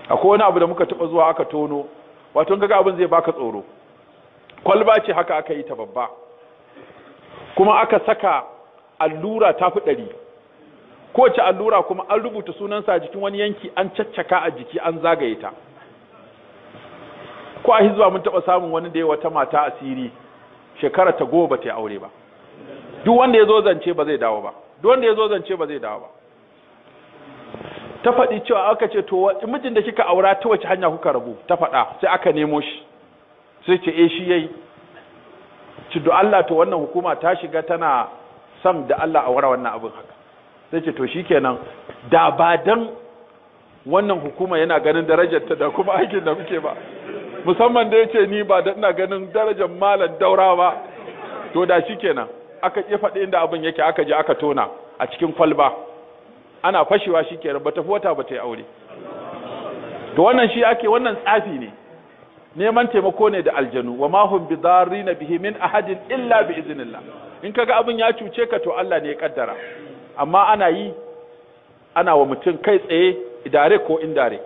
Akwai wani abu da muka taɓa zuwa aka tono, wato kaga abin zai baka tsoro. Kwalba ce haka aka yi ta babba, kuma aka saka allura ta fi 100. Kowace allura kuma an rubuta sunansa a jikin wani yanki, an caccaka a jiki, an zagaye ta. Ko a hizba mun taɓa samun wani da ya wata mata asiri, shekara ta 10 ba ta yi aure ba. Duk wanda ya zo zance ba zai dawo ba, duk wanda ya zo zance ba zai dawo ba. Ta faɗi cewa aka ce to mijin da kika aura ta wace hanya kuka rabu? Ta faɗa, sai aka nemo shi, sai ce eh shi yayi. Ci do Allah, to wannan hukuma ta shiga tana son da Allah a wara wannan abin haka. Sai ce to shikenan, da ba dan wannan hukuma yana ganin darajar ta da kuma aikin da muke ba, musamman da yace ni ba da ina ganin darajar malam Daura ba, to da shikenan. Aka ƙi faɗi inda abin yake, aka je aka tona a cikin kwalba, ana fashewa shikenan, ba tafi wata ba ta yi aure. To wannan shi ake, wannan tsafi ne, neman taimako ne da aljanu. Wa ma hum bidarrina bihi min ahadin illa bi iznillah. In kaga abin ya cuce ka, to Allah ne ya kaddara. Amma ana yi, ana wa mutum kai tsaye, idare ko indare,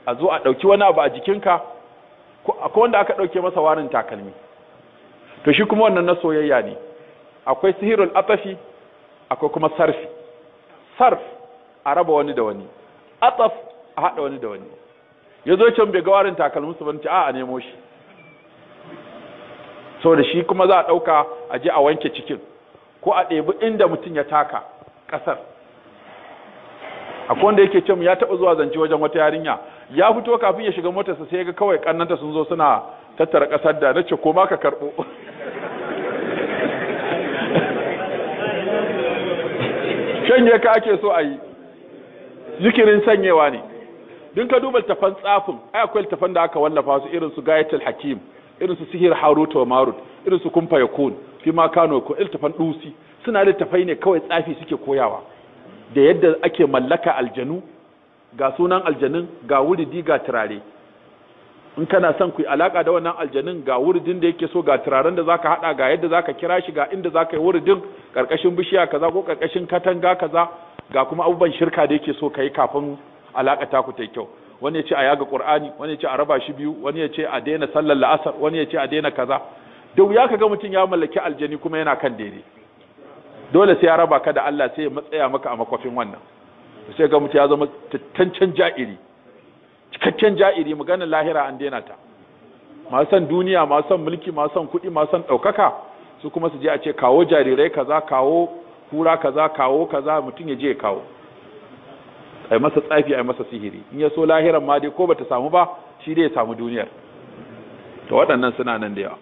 a zo a ɗauki wani abu a jikinka. Akwai wanda aka ɗauke masa warin takalmi, to shi kuma wannan na soyayya ne. Akwai sihirul atafi, akwai kuma sarfi. Sarf a raba wani da wani, ataf a haɗa wani da wani. Ya zo can bai ga warin takalminsu ba, ce a nemo shi. Saboda shi kuma za a ɗauka a je a wanke cikin, ko a ɗebi inda mutum ya taka ƙasar. Akwai wanda yake ce mu ya taɓa zuwa zance wajen wata yarinya, ya fito kafin ya shiga motarsa sai ya ga kawai ƙannanta sun zo suna tattara ƙasar da nace ko ma ka karɓo. Shanye ka ake so a yi, zikirin sanyewa ne. Din ka duba littafan tsafin, ai akwai littafan da aka wallafa su irin su Gayatul Hakim, irin su Sihir Harut wa Marut, irin su Kun Fayakun, fi ma Kano ko littafan Dusi, suna littafai ne kawai tsafi suke koyawa, da yadda ake mallaka aljanu, ga sunan aljanun, ga wuridi, ga turare. In kana son ku yi alaka da wannan aljanun, ga wuridin da yake so, ga turaren da zaka hada, ga yadda zaka kira shi, ga inda zaka yi wuridin, karkashin bishiya kaza ko karkashin katanga kaza, ga kuma abubuwan shirka da yake so kai kafin alaka ta ku ta kyau. Wani ya ce a yaga Qur'ani, wani ya ce a raba shi biyu, wani ya ce a daina sallar la'asar, wani ya ce a daina kaza. Da wuya kaga mutum ya mallaki aljani kuma yana kan daidai. Dole sai ya raba ka da Allah, sai ya matsaya maka a makwafin wannan. Sai ga mutum ya zama tattancen ja'iri, cikakken ja'iri, maganar lahira an daina ta. Masu son duniya, masu son mulki, masu son kuɗi, masu son ɗaukaka, su kuma su je a ce kawo jarirai kaza, kawo kura kaza, kawo kaza, mutum ya je ya kawo. Ai masa tsafi, ai masa sihiri. In ya so lahiran ma dai ko bata samu ba, shi dai ya samu duniyar. To waɗannan suna nan da yawa.